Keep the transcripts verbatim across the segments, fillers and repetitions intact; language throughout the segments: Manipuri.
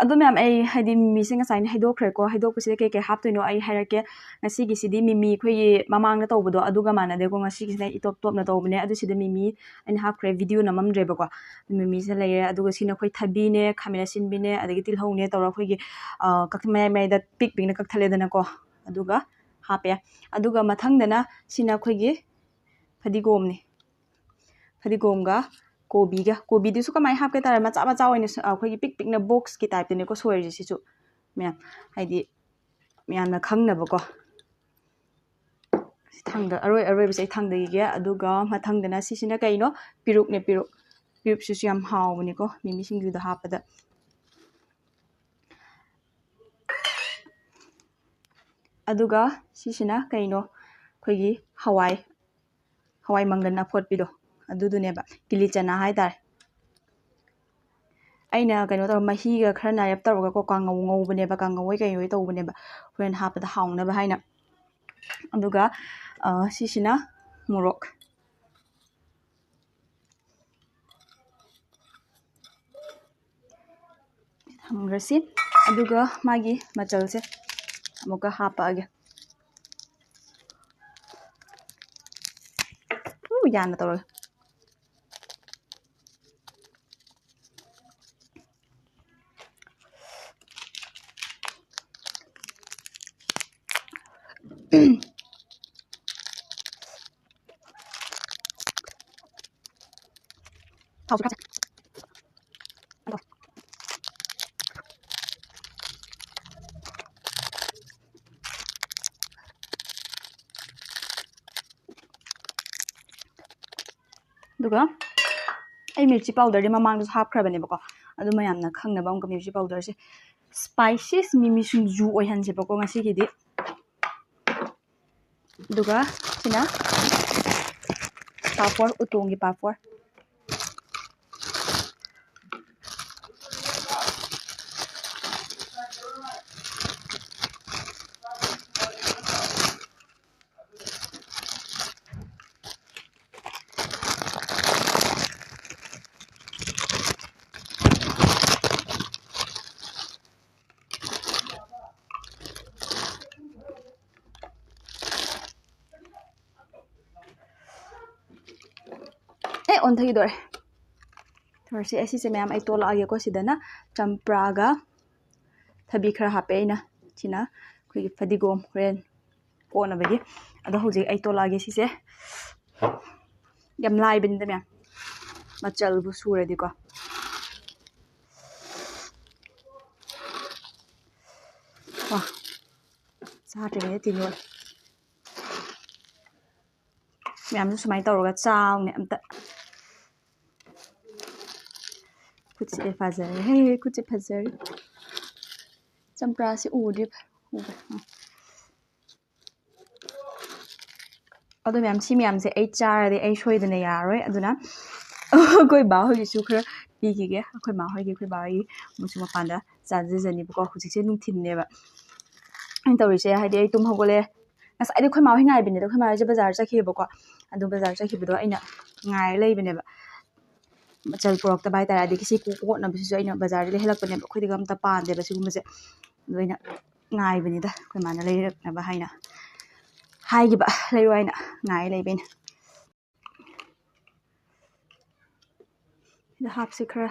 ꯑꯗꯣ ꯃꯌꯥꯝ, ꯑꯩ ꯍꯥꯏꯗꯤ ꯃꯤꯃꯤꯁꯦ ꯉꯁꯥꯏꯅ ꯍꯩꯗꯣꯛꯈ꯭ꯔꯦꯀꯣ꯫ ꯍꯩꯗꯣꯛꯄꯁꯤꯗ ꯀꯩ ꯀꯩ ꯍꯥꯞꯇꯣꯏꯅꯣ ꯑꯩ ꯍꯥꯏꯔꯛꯀꯦ꯫ ꯉꯁꯤꯒꯤꯁꯤꯗꯤ ꯃꯤꯃꯤ ꯑꯩꯈꯣꯏꯒꯤ ꯃꯃꯥꯡꯗ ꯇꯧꯕꯗꯣ ꯑꯗꯨꯒ ꯃꯥꯟꯅꯗꯦꯀꯣ꯫ ꯉꯁꯤꯒꯤꯁꯤꯅ ꯏꯇꯣꯞ ꯇꯣꯞꯅ ꯇꯧꯕꯅꯦ꯫ ꯑꯗꯨ ꯁꯤꯗ ꯃꯤꯃꯤ ꯑꯩꯅ ꯍꯥꯞꯈ꯭ꯔꯦ, ꯚꯤꯗꯤꯑꯣ ꯅꯝꯃꯝꯗ꯭ꯔꯦꯕꯀꯣ꯫ ꯃꯤꯃꯤꯁꯦ ꯂꯩꯔꯦ, ꯑꯗꯨꯒ ꯁꯤꯅ ꯑꯩꯈꯣꯏ ꯊꯕꯤꯅꯦ, ꯈꯥꯃꯦꯟ ꯑꯁꯤꯟꯕꯤꯅꯦ, ꯑꯗꯒꯤ ꯇꯤꯜꯍꯧꯅꯦ ꯇꯧꯔꯒ ꯑꯩꯈꯣꯏꯒꯤ, ꯑ, ꯀꯛ-, ꯃꯌꯥꯏ ꯃꯌꯥꯏꯗ ꯄꯤꯛ ꯄꯤꯛꯅ ꯀꯛꯊꯠꯂꯦꯗꯅꯀꯣ꯫ ꯑꯗꯨꯒ ꯍꯥꯞꯄꯦ꯫ ꯑꯗꯨꯒ ꯃꯊꯪꯗꯅ ꯁꯤꯅ ꯑꯩꯈꯣꯏꯒꯤ ꯐꯗꯤꯒꯣꯝꯅꯤ꯫ ꯐꯗꯤꯒꯣꯝꯒ ꯀꯣꯕꯤꯒ꯫ ꯀꯣꯕꯤꯗꯨꯁꯨ ꯀꯃꯥꯏꯅ ꯍꯥꯞꯀꯦ ꯇꯥꯔꯦ, ꯃꯆꯥ ꯃꯆꯥ ꯑꯣꯏꯅ ꯁ-, ꯑꯩꯈꯣꯏꯒꯤ ꯄꯤꯛ ꯄꯤꯛꯅ ꯕꯣꯛꯁꯀꯤ ꯇꯥꯏꯞꯇꯅꯦꯀꯣ ꯁꯣꯏꯔꯤꯁꯦ ꯁꯤꯁꯨ ꯃꯌꯥꯝ, ꯍꯥꯏꯗꯤ ꯃꯌꯥꯝꯅ ꯈꯪꯅꯕꯀꯣ꯫ ꯁꯤ ꯊꯥꯡꯗ-, ꯑꯔꯣꯏ ꯑꯔꯣꯏꯕꯁꯦ ꯑꯩ ꯊꯥꯡꯗꯈꯤꯒꯦ꯫ ꯑꯗꯨꯒ ꯃꯊꯪꯗꯅ ꯁꯤꯁꯤꯅ ꯀꯩꯅꯣ? ꯄꯤꯔꯨꯛꯅꯦ, ꯄꯤꯔꯨꯛ꯫ ꯄꯤꯔꯨꯛꯁꯤꯁꯨ ꯌꯥꯝ ꯍꯥꯎꯕꯅꯤꯀꯣ ꯃꯤꯃꯤ ꯁꯤꯡꯖꯨꯗ ꯍꯥꯞꯄꯗ꯫ ꯑꯗꯨꯒ ꯁꯤꯁꯤꯅ ꯀꯩꯅꯣ? ꯑꯩꯈꯣꯏꯒꯤ ꯍꯋꯥꯏ, ꯍꯋꯥꯏ ꯃꯪꯒꯟ ꯑꯐꯣꯠꯄꯤꯗꯣ, ꯑꯗꯨꯗꯨꯅꯦꯕ, ꯀꯤꯂꯤ ꯆꯅꯥ ꯍꯥꯏꯇꯥꯔꯦ꯫ ꯑꯩꯅ ꯀꯩꯅꯣ ꯇꯧꯔ, ꯃꯍꯤꯒ ꯈꯔ ꯅꯥꯏꯔꯞ ꯇꯧꯔꯒꯀꯣ, ꯀꯥꯡꯉꯧ ꯉꯧꯕꯅꯦꯕ, ꯀꯥꯡꯉꯧ ꯑꯣꯏ ꯀꯩ ꯑꯣꯏ ꯇꯧꯕꯅꯦꯕ, ꯍꯣꯔꯦꯟ ꯍꯥꯞꯄꯗ ꯍꯥꯎꯅꯕ ꯍꯥꯏꯅ꯫ ꯑꯗꯨꯒ, ꯑ, ꯁꯤꯁꯤꯅ ꯃꯣꯔꯣꯛ꯫ ꯊꯝꯈ꯭ꯔꯁꯤ꯫ ꯑꯗꯨꯒ ꯃꯥꯒꯤ ꯃꯆꯜꯁꯦ ꯑꯃꯨꯛꯀ ꯍꯥꯞꯄꯛꯑꯒꯦ꯫ ꯎ, ꯌꯥꯝꯅ ꯇꯧꯔꯒ꯫ ꯊꯥꯎꯁꯨ ꯈꯔ ꯆꯪ-, ꯑꯗꯣ꯫ ꯑꯗꯨꯒ ꯑꯩ ꯃꯤꯔꯆꯤ ꯄꯥꯎꯗꯔꯗꯤ ꯃꯃꯥꯡꯗꯁꯨ ꯍꯥꯞꯈ꯭ꯔꯕꯅꯦꯕꯀꯣ, ꯑꯗꯨ ꯃꯌꯥꯝꯅ ꯈꯪꯅꯕ ꯑꯃꯨꯛꯀ ꯃꯤꯔꯆꯤ ꯄꯥꯎꯗꯔꯁꯦ ꯁ꯭ꯄꯥꯏꯁꯤꯁ ꯃꯤꯃꯤ ꯁꯤꯡꯖꯨ ꯑꯣꯏꯍꯟꯁꯦꯕꯀꯣ ꯉꯁꯤꯒꯤꯗꯤ꯫ ꯑꯗꯨꯒ ꯁꯤꯅ ꯄꯥꯐꯣꯔ, ꯎꯇꯣꯡꯒꯤ ꯄꯥꯐꯣꯔ꯫ ꯑꯣꯟꯊꯈꯤꯗꯣꯔꯦ꯫ ꯇꯧꯔꯁꯦ, ꯑꯁꯤꯁꯦ ꯃꯌꯥꯝ ꯑꯩ ꯇꯣꯠꯂꯛꯑꯒꯦꯀꯣ꯫ ꯁꯤꯗꯅ ꯆꯝꯄ꯭ꯔꯥꯒ ꯊꯕꯤ ꯈꯔ ꯍꯥꯞꯄꯦ ꯑꯩꯅ꯫ ꯁꯤꯅ ꯑꯩꯈꯣꯏꯒꯤ ꯐꯗꯤꯒꯣꯝ, ꯍꯣꯔꯦꯟ ꯀꯣꯠꯅꯕꯒꯤ꯫ ꯑꯗꯣ ꯍꯧꯖꯤꯛ ꯑꯩ ꯇꯣꯠꯂꯛꯑꯒꯦ ꯁꯤꯁꯦ꯫ ꯌꯥꯝ ꯂꯥꯏꯕꯅꯤꯗ ꯃꯌꯥꯝ, ꯃꯆꯜꯕꯨ ꯁꯨꯔꯗꯤꯀꯣ꯫ ꯋꯥ, ꯆꯥꯗ꯭ꯔꯤꯉꯩꯗ ꯇꯤꯟ ꯌꯣꯠꯂꯦ꯫ ꯃꯌꯥꯝꯁꯨ ꯁꯨꯃꯥꯏꯅ ꯇꯧꯔꯒ ꯆꯥꯎꯅꯦ ꯑꯝꯇ꯫ ꯈꯨꯠꯁꯦ ꯐꯖꯔꯦ, ꯈꯨꯠꯁꯦ ꯐꯖꯔꯦ꯫ ꯆꯝꯄ꯭ꯔꯥꯁꯦ ꯎꯗ꯭ꯔꯤ꯫ ꯎꯕ꯭ꯔꯥ? ꯑ꯫ ꯑꯗꯣ ꯃꯌꯥꯝ, ꯁꯤ ꯃꯌꯥꯝꯁꯦ ꯑꯩ ꯆꯥꯔꯗꯤ ꯑꯩ ꯁꯣꯏꯗꯅ ꯌꯥꯔꯔꯣꯏ꯫ ꯑꯗꯨꯅ ꯑꯩꯈꯣꯏ ꯕꯥ ꯍꯣꯏꯒꯤꯁꯨ ꯈꯔ ꯄꯤꯈꯤꯒꯦ꯫ ꯑꯩꯈꯣꯏ ꯃꯥ ꯍꯣꯏꯒꯤ, ꯑꯩꯈꯣꯏ ꯕꯥ ꯍꯣꯏꯒꯤ ꯃꯣꯏꯁꯨ ꯃꯄꯥꯟꯗ ꯆꯥꯖꯖꯅꯤꯕꯀꯣ꯫ ꯍꯧꯖꯤꯛꯁꯦ ꯅꯨꯡꯊꯤꯜꯅꯦꯕ ꯑꯩꯅ ꯇꯧꯔꯤꯁꯦ, ꯍꯥꯏꯗꯤ ꯑꯩ ꯇꯨꯝ ꯍꯧꯒꯠꯂꯦ꯫ ꯉꯁꯥꯏꯗꯤ ꯑꯩꯈꯣꯏ ꯃꯥ ꯍꯣꯏ ꯉꯥꯏꯕꯅꯦ, ꯑꯗꯣ ꯑꯩꯈꯣꯏ ꯃꯥ ꯍꯣꯏꯁꯦ ꯕꯖꯥꯔ ꯆꯠꯈꯤꯕꯀꯣ꯫ ꯑꯗꯣ ꯕꯖꯥꯔ ꯆꯠꯈꯤꯕꯗꯣ ꯑꯩꯅ ꯉꯥꯏꯔ ꯂꯩꯕꯅꯦꯕ꯫ ꯃꯆꯜ ꯄꯨꯔꯛꯇꯕ ꯍꯥꯏꯇꯥꯔꯦ꯫ ꯑꯗꯒꯤ ꯁꯤ ꯀꯣꯛ ꯀꯣꯠꯅꯕꯁꯤꯁꯨ ꯑꯩꯅ ꯕꯖꯥꯔꯗ ꯂꯩꯍꯜꯂꯛꯄꯅꯦꯕ, ꯑꯩꯈꯣꯏꯗꯒ ꯑꯝꯇ ꯄꯥꯟꯗꯦꯕ ꯁꯤꯒꯨꯝꯕꯁꯦ꯫ ꯑꯗꯣ ꯑꯩꯅ ꯉꯥꯏꯕꯅꯤꯗ, ꯑꯩꯈꯣꯏ ꯃꯥꯅ ꯂꯩꯔꯛꯅꯕ ꯍꯥꯏꯅ ꯍꯥꯏꯈꯤꯕ, ꯂꯩꯔꯣ ꯍꯥꯏꯅ ꯉꯥꯏ ꯂꯩꯕꯩꯅꯦ꯫ ꯁꯤꯗ ꯍꯥꯞꯁꯤ ꯈꯔ,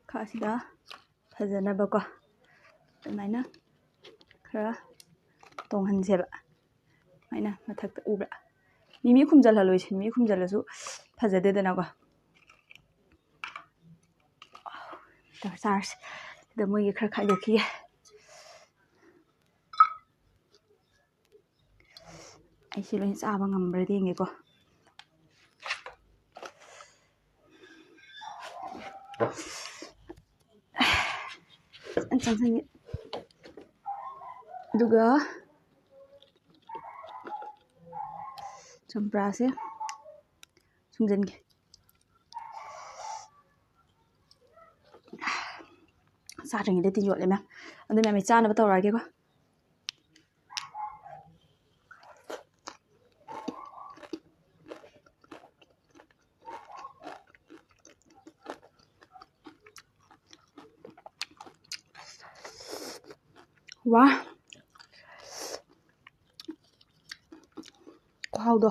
ꯈꯔ ꯑꯁꯤꯗ ꯐꯖꯅꯕꯀꯣ꯫ ꯑꯗꯨꯃꯥꯏꯅ ꯈꯔ ꯇꯣꯡꯍꯟꯁꯦꯕ꯫ ꯁꯨꯃꯥꯏꯅ ꯃꯊꯛꯇ ꯎꯕ꯭ꯔꯥ? ꯃꯤꯃꯤ ꯈꯨꯝꯖꯤꯜꯍꯜꯂꯣꯏꯁꯦ, ꯃꯤꯃꯤ ꯈꯨꯝꯖꯤꯜꯂꯁꯨ ꯐꯖꯗꯦꯗꯅꯀꯣ꯫ ꯇꯧꯔ ꯆꯥꯔꯁꯦ꯫ ꯁꯤꯗ ꯃꯣꯏꯒꯤ ꯈꯔ ꯈꯥꯏꯗꯣꯛꯈꯤꯒꯦ꯫ ꯑꯩꯁꯦ ꯂꯣꯏ ꯆꯥꯕ ꯉꯝꯕ꯭ꯔꯗꯤ ꯌꯦꯡꯒꯦꯀꯣ꯫ ꯐꯖꯅ ꯆꯪꯁꯟꯒꯦ꯫ ꯑꯗꯨꯒ ꯆꯝꯄ꯭ꯔꯥꯁꯦ ꯁꯨꯝꯖꯟꯒꯦ꯫ ꯆꯥꯗ꯭ꯔꯤꯉꯩꯗ ꯇꯤꯟ ꯌꯣꯠꯂꯦ ꯃꯌꯥꯝ꯫ ꯑꯗꯨ ꯃꯌꯥꯝ ꯑꯩ ꯆꯥꯅꯕ ꯇꯧꯔꯛꯑꯒꯦꯀꯣ꯫ ꯋꯥ, ꯈꯨꯍꯥꯎꯗꯣ꯫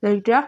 ꯂꯩꯇ꯭ꯔꯦ꯫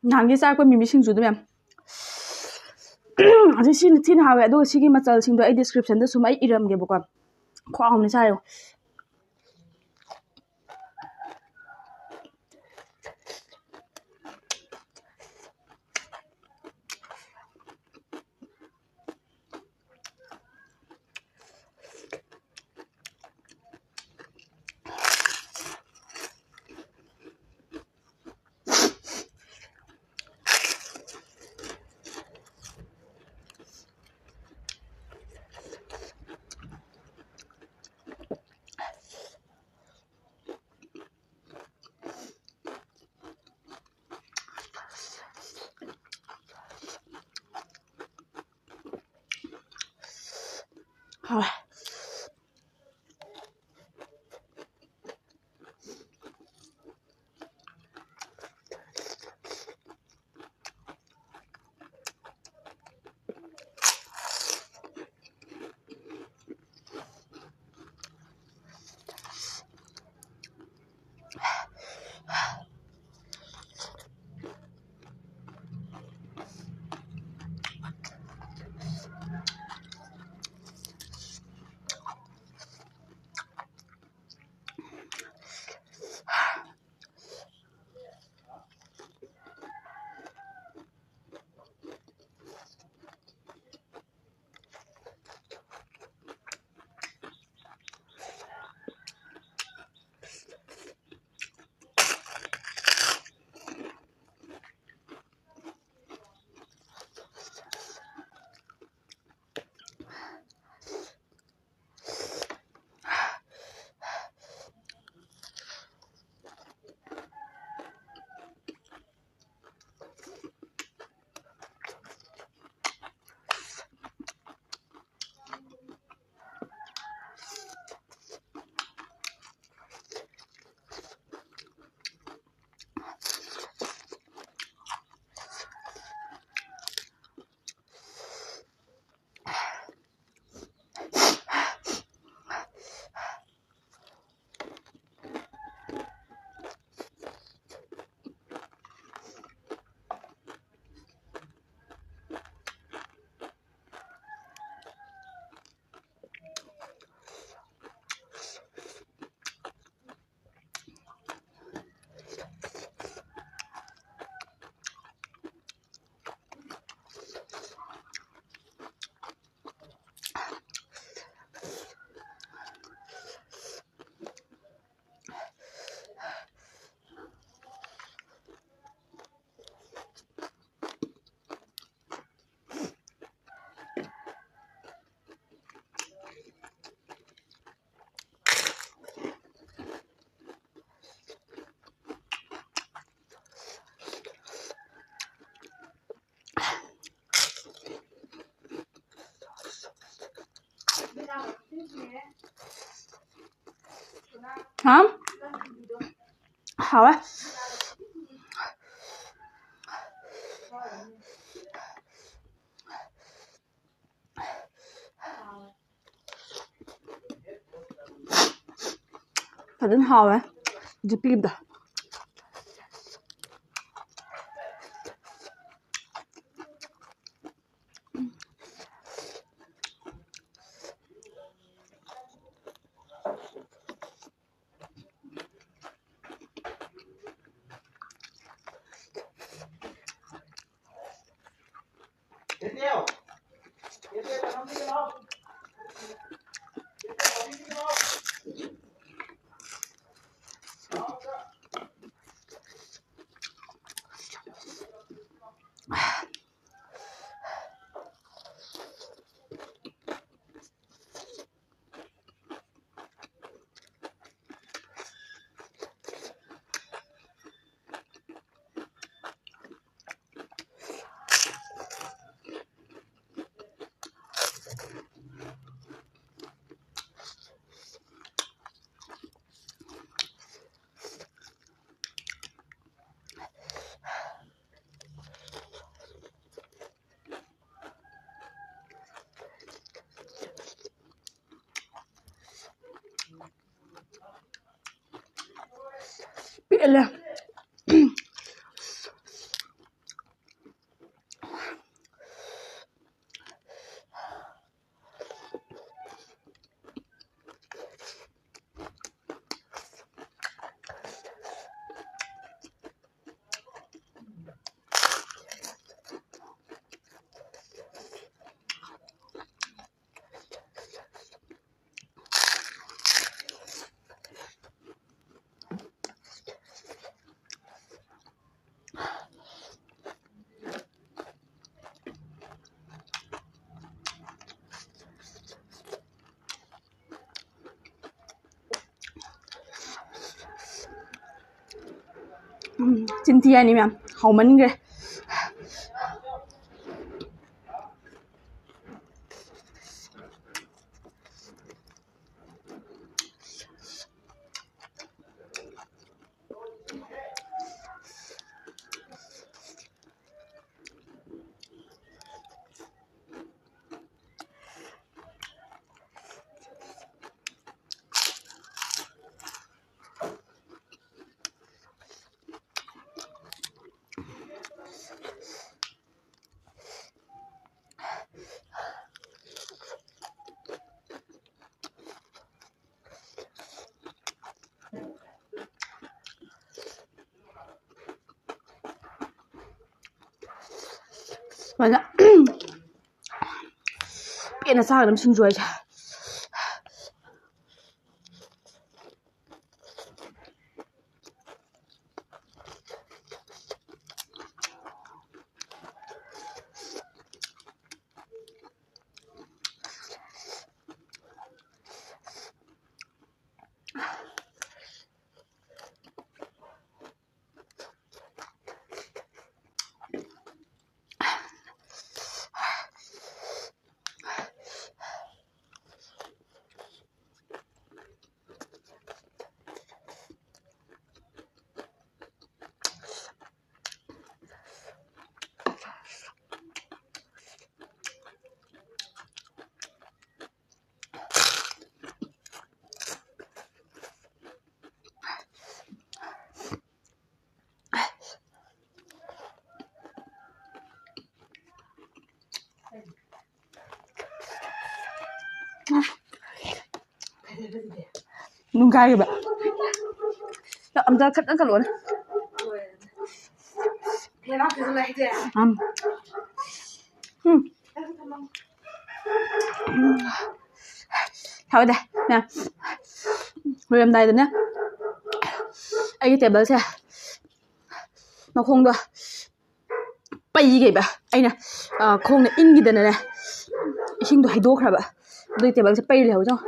ꯅꯍꯥꯟꯒꯤ ꯆꯥꯔꯛꯄ ꯃꯤꯃꯤ ꯁꯤꯡꯖꯨꯗꯣ ꯃꯌꯥꯝ꯫ ꯑꯁꯤ ꯁꯤꯅ ꯊꯤꯅ ꯍꯥꯎꯋꯦ꯫ ꯑꯗꯨꯒ ꯁꯤꯒꯤ ꯃꯆꯜꯁꯤꯡꯗꯣ ꯑꯩ description ꯗ ꯁꯨꯝ ꯑꯩ ꯏꯔꯝꯒꯦꯕꯀꯣ꯫ ꯈꯨꯍꯥꯎ ꯑꯃꯅꯦ, ꯆꯥꯌꯣ꯫ ꯍꯥꯎꯋꯦ꯫ ꯍꯥ? ꯍꯥꯎꯋꯦ꯫ ꯐꯖꯅ ꯍꯥꯎꯋꯦ ꯖꯤꯄꯤꯗꯣ꯫ ꯄꯦꯜꯂꯦ꯫ ꯎꯝ, ꯆꯤꯟꯊꯤ ꯍꯥꯏꯅꯤ ꯃꯌꯥꯝ, ꯍꯥꯎꯃꯟꯈ꯭ꯔꯦ꯫ ꯁꯨꯃꯥꯏꯅ ꯄꯦꯟꯅ ꯆꯥꯒꯗꯕ ꯁꯤꯡꯖꯨ ꯍꯥꯏꯁꯦ꯫ ꯅꯨꯡꯒꯥꯏꯔꯤꯕ꯫ ꯑꯝꯇ ꯈꯤꯇꯪ ꯀꯜꯂꯛꯑꯣꯅꯦ꯫ ꯎꯝ꯫ ꯎꯝ꯫ ꯍꯥꯎꯗꯦ꯫ ꯂꯣꯏꯔꯝꯗꯥꯏꯗꯅꯦ ꯑꯩꯒꯤ ꯇꯦꯕꯜꯁꯦ ꯃꯈꯣꯡꯗꯣ ꯄꯩꯈꯩꯕ ꯑꯩꯅ, ꯑ, ꯈꯣꯡꯅ ꯏꯟꯈꯤꯗꯅꯅꯦ ꯏꯁꯤꯡꯗꯣ ꯍꯩꯗꯣꯛꯈ꯭ꯔꯕ꯫ ꯑꯗꯨꯒꯤ ꯇꯦꯕꯜꯁꯦ ꯄꯩꯔ ꯂꯩꯍꯧꯋꯤ ꯌꯦꯡꯉꯣ꯫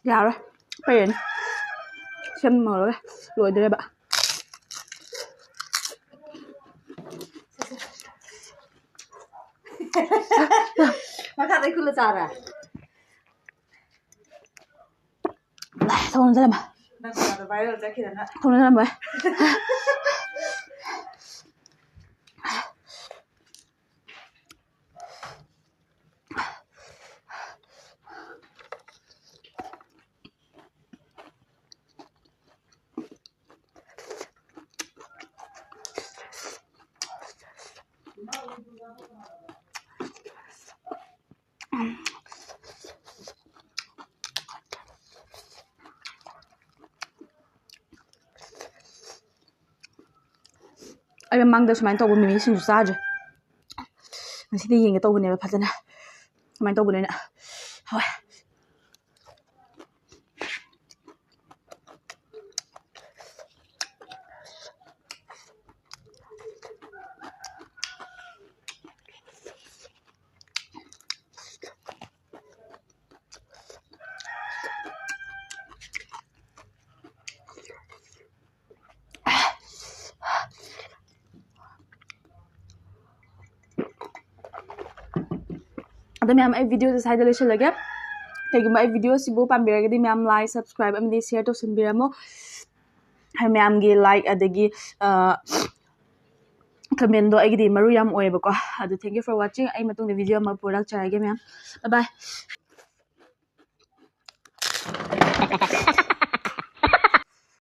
ꯌꯥꯔꯣꯏ꯫ ꯄꯩꯔꯅꯤ꯫ ꯁꯦꯝꯃꯔꯣꯏ꯫ ꯂꯣꯏꯗꯣꯔꯦꯕ꯫ ꯃꯈꯥꯗꯩ ꯈꯨꯜꯂ ꯆꯥꯔꯦ꯫ ꯊꯣꯡ ꯂꯣꯟꯁꯤꯜꯂꯝꯃꯦ꯫ ꯅꯪ ꯅꯨꯄꯥꯗꯣ viral ꯆꯠꯈꯤꯗꯅ꯫ ꯊꯣꯡ ꯂꯣꯟꯁꯤꯜꯂꯝꯃꯣꯏ꯫ ꯑꯩ ꯃꯃꯥꯡꯗ ꯁꯨꯃꯥꯏꯅ ꯇꯧꯕ ꯃꯤꯃꯤ ꯁꯤꯡꯖꯨ ꯆꯥꯗ꯭ꯔꯤ꯫ ꯉꯁꯤꯗꯤ ꯌꯦꯡꯒꯦ ꯇꯧꯕꯅꯦꯕ ꯐꯖꯅ ꯀꯃꯥꯏꯅ ꯇꯧꯕꯅꯣꯅ꯫ ꯍꯣꯏ꯫ ꯑꯗꯣ ꯃꯌꯥꯝ, ꯑꯩ videoꯁꯦ ꯁ꯭ꯋꯥꯏꯗ ꯂꯣꯏꯁꯤꯜꯂꯒꯦ꯫ ꯀꯩꯒꯨꯝꯕ ꯑꯩ videoꯁꯤꯕꯨ ꯄꯥꯝꯕꯤꯔꯒꯗꯤ ꯃꯌꯥꯝ like, subscribe ꯑꯃꯗꯤ share ꯇꯧꯁꯤꯟꯕꯤꯔꯝꯃꯣ꯫ ꯃꯌꯥꯝꯒꯤ like ꯑꯗꯒꯤ commentꯗꯣ ꯑꯩꯒꯤꯗꯤ ꯃꯔꯨ ꯌꯥꯝ ꯑꯣꯏꯌꯦꯕꯀꯣ꯫ ꯑꯗꯣ thank you for watching꯫ ꯑꯩ ꯃꯇꯨꯡꯗ video ꯑꯃ ꯄꯨꯔꯛꯆꯔꯒꯦ ꯃꯌꯥꯝ꯫ Bye bye꯫